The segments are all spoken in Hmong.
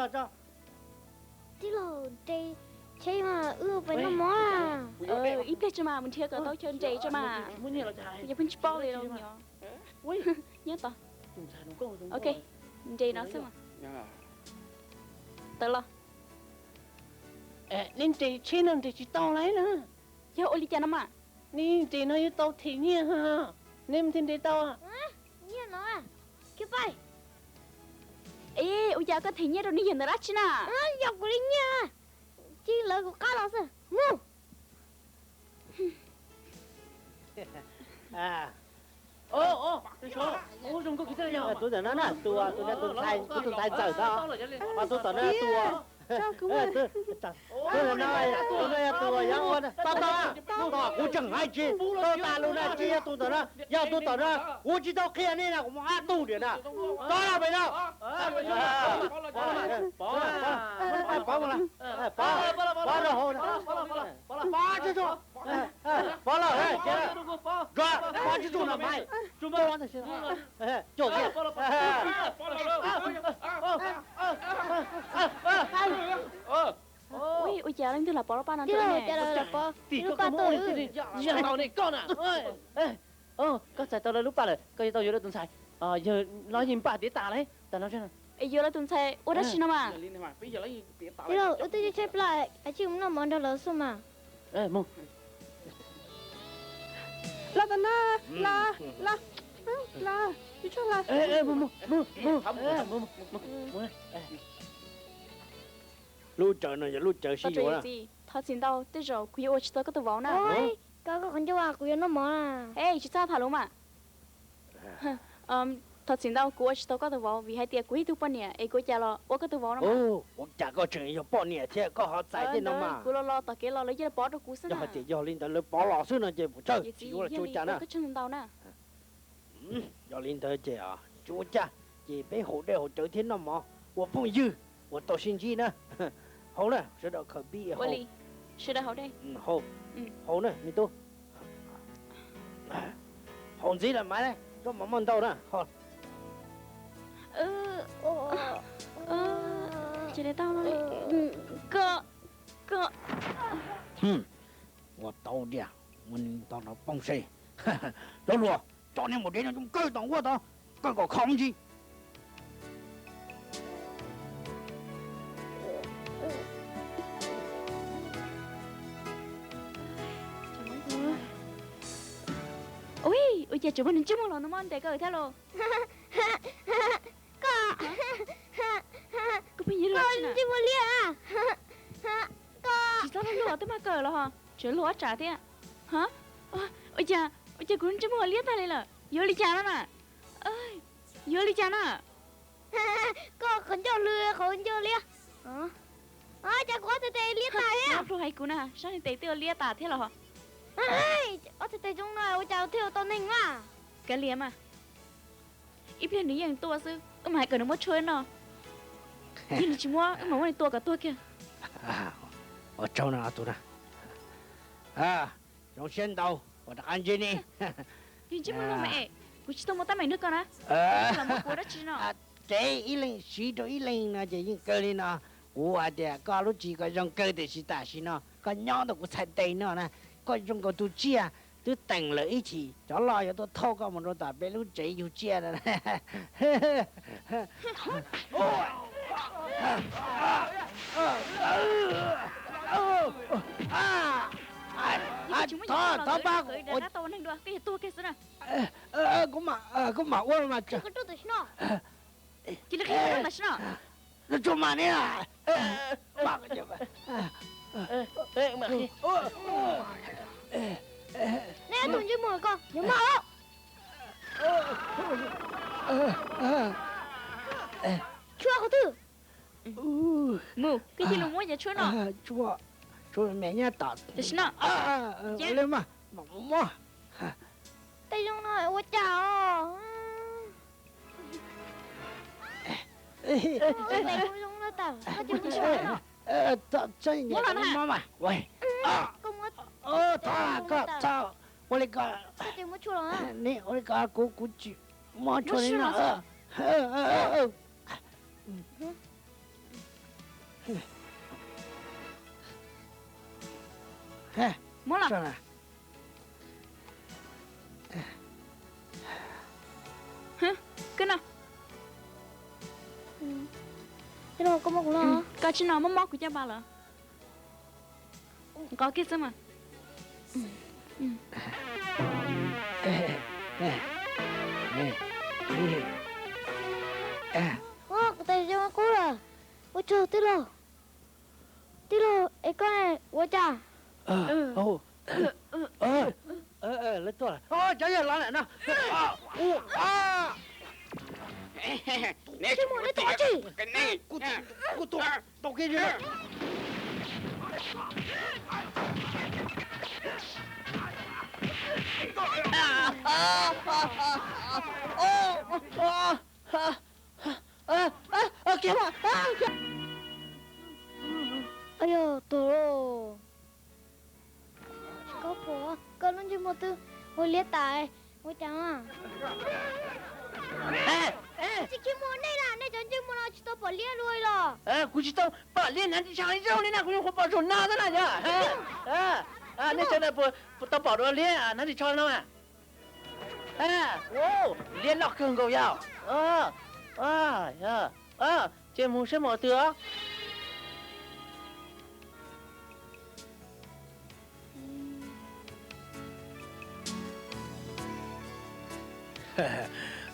Tij laug, nres tsheb mas wb pais noj mov na. Ib pliag tso mas, mus nrhiav kom tau chaw nres tso mas. Yog pheej tsis paub li los nyob. Nyob tod. Ok, nres no xwb mas. Tawm los. Neb nres tsheb no nres tsis tau lauj na. Yog ua li cas no mas? Neb nres no yuav tau them nyiaj, neb thiaj nres tau. Nyiaj no, khiav pais. Ej, ua cas koj them nyiaj rau neb yawg ntawm dab tsi na? Yog kuv li nyiaj, tsis lawv kuv qab los xwb. Mus. Tus ntawm no na, tus, tus ntxhais, tus ntxhais ntxawm tod, tus tom no tus, tus no, tus no yog tus yog ua tau tau, kuv tseem hais tsis tau tas lus na, tsis yog tus tom no, yog tus tom no, kuv tsis tau qhia nej na, kuv muaj ob tug diam na, tso los pem no. Pov, pov, pov rau hauv, pov tsuj tsuj, pov lawm, pov tsuj tsuj no mas, ua cas leej twg los pov lub paj no rau ne? Koj txais tau lawv lub paj lawm, koj yuav tau yuav lawv tus ntxhais. Yawg los yeej npaj tiav tas lawm, tas no. Yuav lawv tus ntxhais ua dab tsi no mas? Tij laug, wb twb tsheb plas, cia li mus noj mov nrog lawv xwb mas. Los tom no, los, los, los, ib tsoom los. Lub cawv no yog lub cawv sib yuav. Thov txim ntau, tej zaum kuv yuav ua tsis tau koj tus vauv na. Koj, koj qhov ncauj, kuv yuav noj mov na. Ej, tsis txhob tham lus mas. Thov txim ntau, kuv ua tsis tau koj tus vauv vim hais tias kuv yog ib tug poj niam es kuv ua cas los ua koj tus vauv no. Ua cas koj tseem yog poj niam thiab koj ho txais tej no mas? Kuv los los tom kev los lawv cia li pov rau kuv xwb na. Yog hais tias yog li ntawd lawv pov los xwb no ces puas tsawg, tsis ua los tsis ua cas na. Koj tseg ntau na. Yog li ntawd ces tsis ua cas, ces peb haus dej haus cawv thiab noj mov ua phooj ywg uas tau sib ntsib na. Haus na, sawv daws khaws pib haus. Sawv daws haus dej. Haus, haus na me tub. Haus ntxiv lawm mas, zaub mov muaj ntau na. Cia li tau no. Koj, koj. Ua tau diam, ua tau no poob seb. Cov hluas, tso niag maum dev no coj kaw tom nkuaj tod, kaw kom kho ntsis. Ua cas tseem muaj ntsej muag los no muab ntes koj thiab lauj? Koj, koj pheej ntsej muag liab. Tsis txhob luag twb mag kawm los ho, tseem luag ob tsam thiab. Ua cas, ua cas kuv ntsej muag liab tag li lawm? Yuav li cas no na? Yuav li cas na? Koj qhov ncauj hlwb qhov ncauj liab. Cas kuv ob txhais tes liab tas thiab? Hais kuv na, sab tes twb ua liab tas thiab los? Ob txhais tes zoo no ua cas thiaj ua tau neeg mas? Kav liam mas. Ib pliag nws yeej tuaj xwb, wb mam hais kom nws muab tshuaj noj. Yog nws tsis muab, wb mam muab nws tua kom tuag kiag. Ua tsaug na tus na. Zoo siab ntau uas rov qab ntsib ne. Yog ntsej muag no mas es, kuv tsis tau muaj teeb meem nrog koj na. Los muab kuv dab tsi no? Kev ib leeg siv rau ib leeg no ces yeej kawg li no. Kuv hais tias koj lub txim koj zoo kawg tiam sis tam sim no koj nyob ntawm kuv txhais tes no na, koj zoo nkaus tus tsiaj twb teem lawm ib chim cov loj yuav tuaj thauj koj mus rau tom peb lub tsev yug tsiaj no. Thov pab, kuv mam ua mas. Cia li qhia tam sim no. Tsuas mam ne. Neb tus ntsej muag ko yuav maj os. Tshuaj qhov twg? Mus, koj cia li muab cov tshuaj no. Tshuaj, tshuaj me nyab tom. Tam sim no. Li mas, mam muab. Tej zoo no ua cas os? Zoo no tas, koj cia li muab tshuaj no. Muab los na. Ua li ko, ua li ko, kuv, kuv tsis muab tshuaj li no. Muab los. Koj no. Koj tsis no muab mob kuv caj pas lawm. Nqos kiag xwb mas. Kuv tais zoo qub lawm. Ua tsaug tij laug. Tij laug, es koj ua cas? Lawv tuaj lawm. Cov yawg los lawm no. Tsis muaj, neb tuaj ua tsi? Kuv tuaj tau kev zoo. Kiag mas. Yog tuag lauj. Koj pom koj lub ntsej muag twb ua liab tas, ua cas? Tsis khib muag nej na, nej cov ntsej muag no tsis tau pom liab dua los? Kuv tsis tau pom liab hnav ris tsho zoo li na, kuv nyuam qhuav pom zaum no xwb na yog. Nej cov no puas tau pom dua liab hnav ris tsho no? Liab loj kawg nkaus yog. Ces mus saib mus twg os.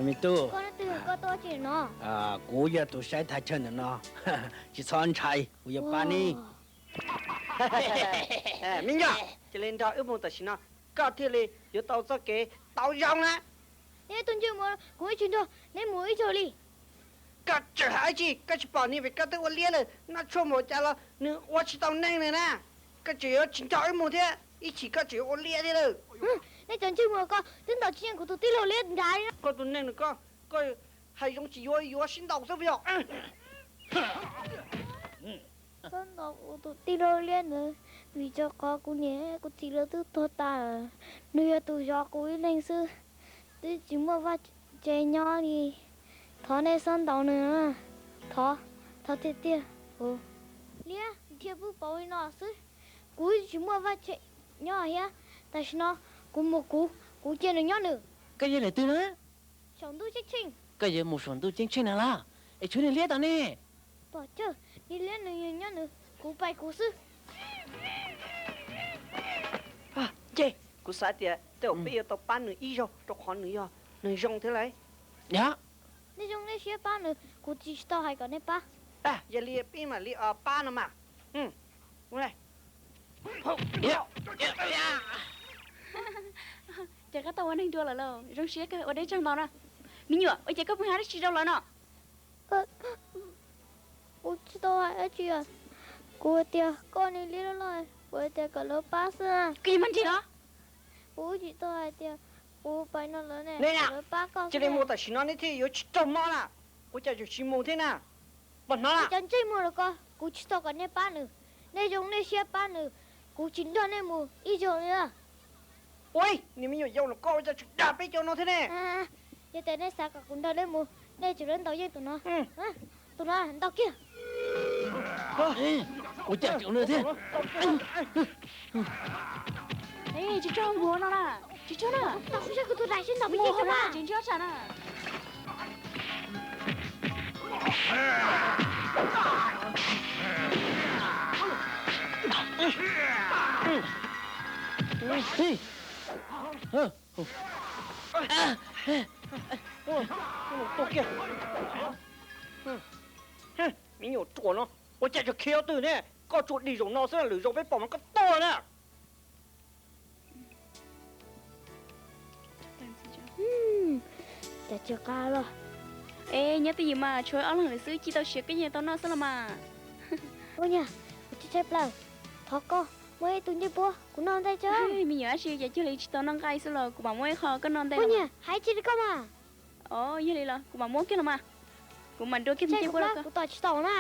Me tub, kuv yog tus saib thaj chaw ntawm no, tsis txhob ntshai, kuv yuav pab neb. Me nyuam, cia li nrog wb mus tam sim no, koj thiaj li yuav tau txoj kev tau zoo na. Neb tus ntsej muag, kuv ib tsis nrog neb mus ib zaug li. Koj tseem hais dab tsi? Koj tsis pom niag Pem Kab twb ua liab lawm, noj tshuaj npaum cas los nws ua tsis tau neeg li na. Koj tseem yuav tsis nrog wb mus thiab, ib chim koj tseem yuav ua liab thiab lawm. Nej cov ntsej muag ko twb ntaus tsis yeej kuv tus tij laug liab nrad li. Koj tus neeg no koj, koj hais zoo tsis yuav, yuav sib ntaus xwb puas yog? Koj ntaus kuv tus tij laug liab ntawd, vim rau qhov kuv niam kuv txiv lawv twb tuag tas lawm, nws yog tus zov kuv ib leeg xwb, twb tsis muaj vaj tse nyob li. Thov nej txhob ntaus nws, thov, thov tiag tiag. Liab dhia pub pauv li no xwb, kuv tsis muaj vaj tse nyob thiab. Tam sim no kuv mus kuv, kuv cia nws nyob nws. Koj yog leej twg na? Saum ntuj ceeb tsheej. Koj yuav mus saum ntuj ceeb tsheej na los? Es tshuav niag liab tom ne. Pom tsawg, niag liab nws nyob nws, kuv pais kuv xwb. Ces kuv xav tias tej zaum peb yuav tau pab nws ib zaug rau qhov nws yog neeg zoo thiab lauj. Nej zoo nej siab pab nws, kuv tsis tau hais kom nej pab. Yog li peb mam li pab no mas. Ces qab tau ua neeg dua lawm lauj, zoo siab kawg, ua deb tsaug ntau na. Me nyuam, ua cas koj pheej hais dab tsi rau lawv no? Kuv tsis tau hais dab tsi, kuv tias koj niag liab loj loj, kuv tias kom lawv pab xwb. Koj yeej mag nrig los. Kuv tsis tau hais tias kuv pais no lawv ne, lawv pab koj. Cia li mus tam sim no nej thiaj yuav tsis raug mob na. Ua cas tseem tsis mus thiab na? Pom hnov na, cov ntsej muag los ko, kuv tsis tau kom nej pab nws. Nej zoo nej siab pab nws, kuv tsis nrog nej mus ib zaug li. Ua, niag me nyuam yaus los ko, ua cas tseem dag peb cov no thiab ne? Yog tias nej xav kom kuv nrog nej mus, nej tseem lawv ntaus yeej tus no. Tus no ntaus kiag. Ua cas tseem nws thiab? Tsis tso mus no na, tsis tso na. Tsis tso na. Me nyuam ruam no, ua cas tseem khiav twg ne? Koj tsuas dim zaum no xwb, lwm zaus peb pom mas koj tuag na. Cov tsis qab los. Es nyob twj ywm mas tshuav ob leeg lawm xwb, cig tau siav koj yeej tau noj xwb los mas. Ua niag, kuv tsis tshaib plab, thov koj muab ib tug ncej puab kuv noj ntej tso. Me nyuam, tab sis ces cuag li tsis tau noj nqaij xwb los kuv mam muab ib qho koj noj ntej. Ua niag, hais tsis li koj mas. Os, yog li los kuv mam muab kiag los mas. Kuv mam dua kiag ncej puab rau koj. Kuv tos tsis tau na.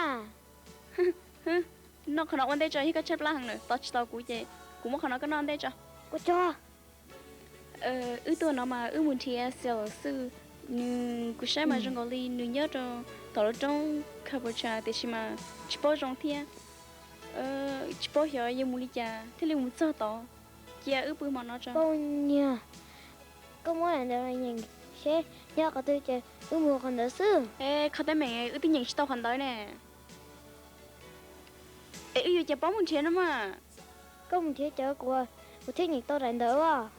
Noj qhov no ua ntej tso, yog koj tshaib plab heev lawm tos tsis tau kuv ces kuv muab qhov no koj noj ntej tso. Ua tsaug. Wb tuaj no mas wb mus nrhiav xyaum xwb, Nws, kuv saib mas zoo nkaus li nws nyob rau tom lub roob Kapucha tiam sis mas tsis paub zoo thiab. Tsis paub xyov yuav mus li cas thiaj li mus txog tod. Cia wb pw hmo no tso. Poj niam, koj muab daim ntawv los nyeem seb nyob qhov twg ces wb mus qhov ntawd xwb. Qhov teeb meem wb twb nyeem tsis tau qhov ntawd ne. Es wb yuav cas paub mus nrhiav no mas. Koj mus nrhiav cawv kuv, kuv thiaj nyeem tau daim ntawv os.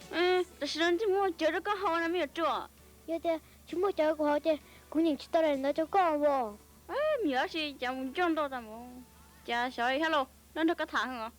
Tam sim no tsis muaj cawv rau koj haus no me nyuam ruam. Yog tias tsis muaj cawv kuv haus ces kuv nyeem tsis tau daim ntawv rau koj os. Me nyuam dab tsi cas mus ncoj nrau tas mus, cas xyov ib hab los nrog koj tham os.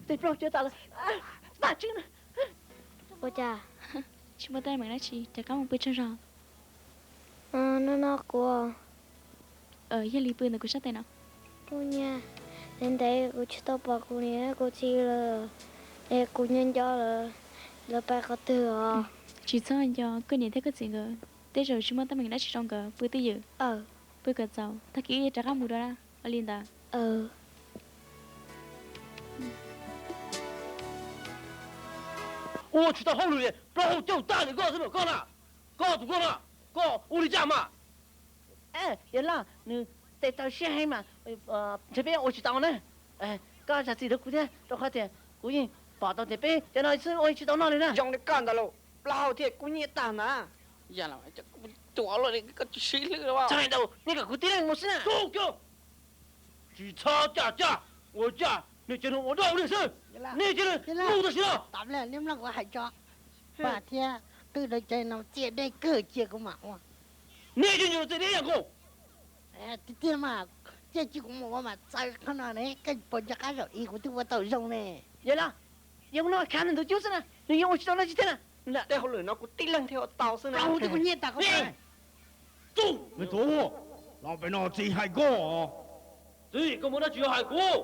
Tes plaub cawv tas lawm, tag tswb na. Ua cas tsis muaj teeb meem dab tsi, rov qab mus pw tsaug zog. No no kuv, yog li pw ntawm kuv sab tes no. Kuv nyiam, ntev ntev kuv tsis tau pom kuv niam kuv txiv lawm, es kuv nco nco lawv, lawv pais qhov twg os? Tsis txhob nco koj niam thiab koj txiv nkawd, tej zaum tsis muaj teeb meem dab tsi rau nkawd, pw twj ywm. Pw kom txaus, tag kis wb rov qab mus dua na. Ua li ntawd. Ua tsis tau hauj lwm li, plaub hau caum tag li koj xwb los koj na. Koj tus koj na, koj ua li cas mas? Yawg loj, nws tes taw siab heev mas ntshe peb ua tsis tau na. Koj zam txim rau kuv thiab, rau qhov tias kuv yeej pom tau tias peb cov no xwb ua tsis tau noj li na. Zoo li koj ntawd los plaub hau thiaj kub hnyiab tag na. Yog los cuam los koj tsis sib hlwb los. Txhob hais ntau, nej kom kuv tib leeg mus xwb na. Tsis txhob caj caj, ua cas nej cov no ua dab ua dig xwb. Nej cov no mus tam sim no. Nej cov no txiaj deb kawg cia kuv mam ua. Nej cov no txiaj deb yam nkaus. Tiag tiag mas, cia kuv mus ua mas txawv qhov no ne, koj puas nco qab zaum i kuv twb ua tau zoo ne. Yog los, yog kuv no khav nws tus cub xwb na, nws yuav ua tsis tau dab tsi thiab na. Tej hauj lwm no kuv tib leeg thiaj ua tau xwb na. Kuv nyiaj tas koj. Me tub, los pem no txiv hais koj. Txiv, koj muaj dab tsi yuav hais kuv?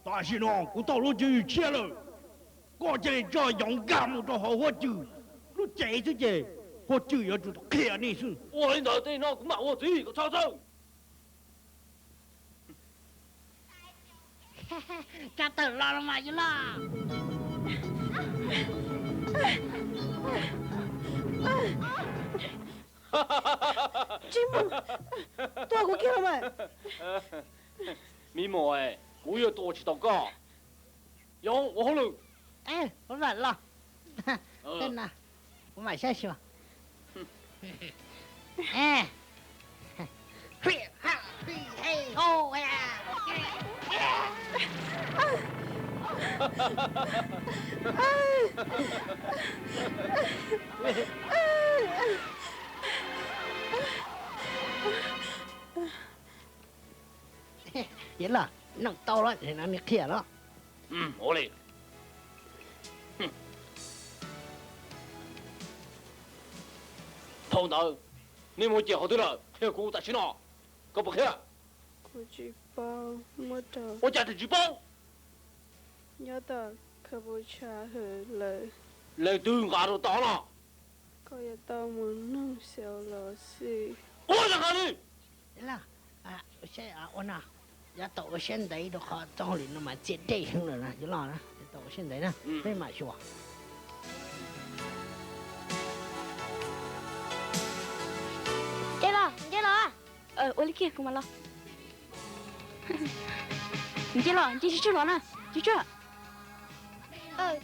Tam sim no kuv tau lub tswv yim tshiab lawm. Koj cia li tso yoov nkag mus rau hauv huab cws lub tsev xwb ces huab cws yuav tsum tau qhia nej xwb. Ua li ntawd tej no kuv mam ua txiv, koj txhob txhawj. Tsa tawm los los mas yawg loj. Tsis mus, tua kuv kiag los mas. Me muam, kuv yuav tua tsis tau koj. Yoov, ua hauj lwm. Ua vam los. Kuv mam saib xyuas. Yawg loj, noj tau lawm, no nws qhia lawm. Ua li. Phau ntawd, nej muaj cia qhov twg lawm, qhia kuv tam sim no. Koj puas qhia? Kuv tsis paub, muab rau. Ua cas tsis paub? Nyob tom Kapucha hwm lawm. Leej twg nqa rau tom no? Koj yuav tau mus nug xyov los xij. Ua li, ua no, yuav tau ua siab ntev rau qhov txoj hauj lwm no mas txiaj dej heev lawm na, yuav los na, yuav tau ua siab ntev na, peb mam xyuas. Nce los, nce los. Ua li kiag kuv mam los. Nce los, nce tsis tsuag los na, tsis tsuag.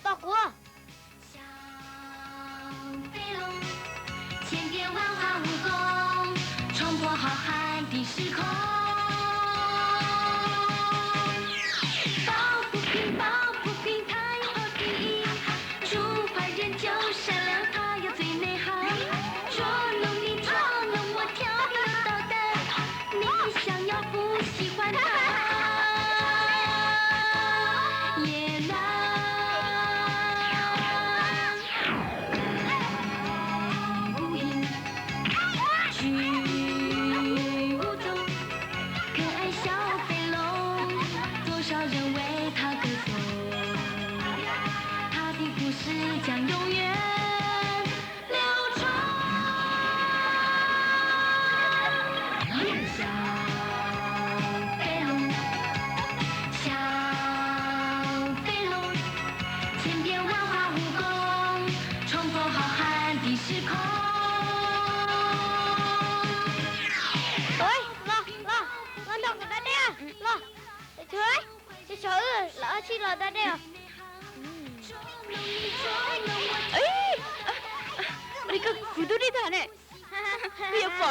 Tos kuv. 故事将永远流传。小飞龙，小飞龙，千变万化武功，冲破浩瀚的时空。Ua, los, los, los nrog kuv da dej, los. Tus, tus sawv, los ua si los da dej os. Ua li koj kwv tub dej tag ne, koj yuav pom.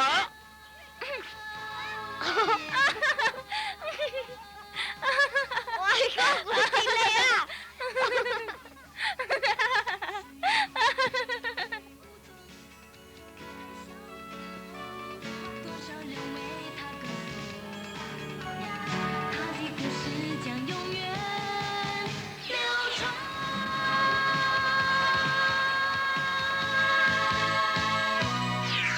Ua li koj kwv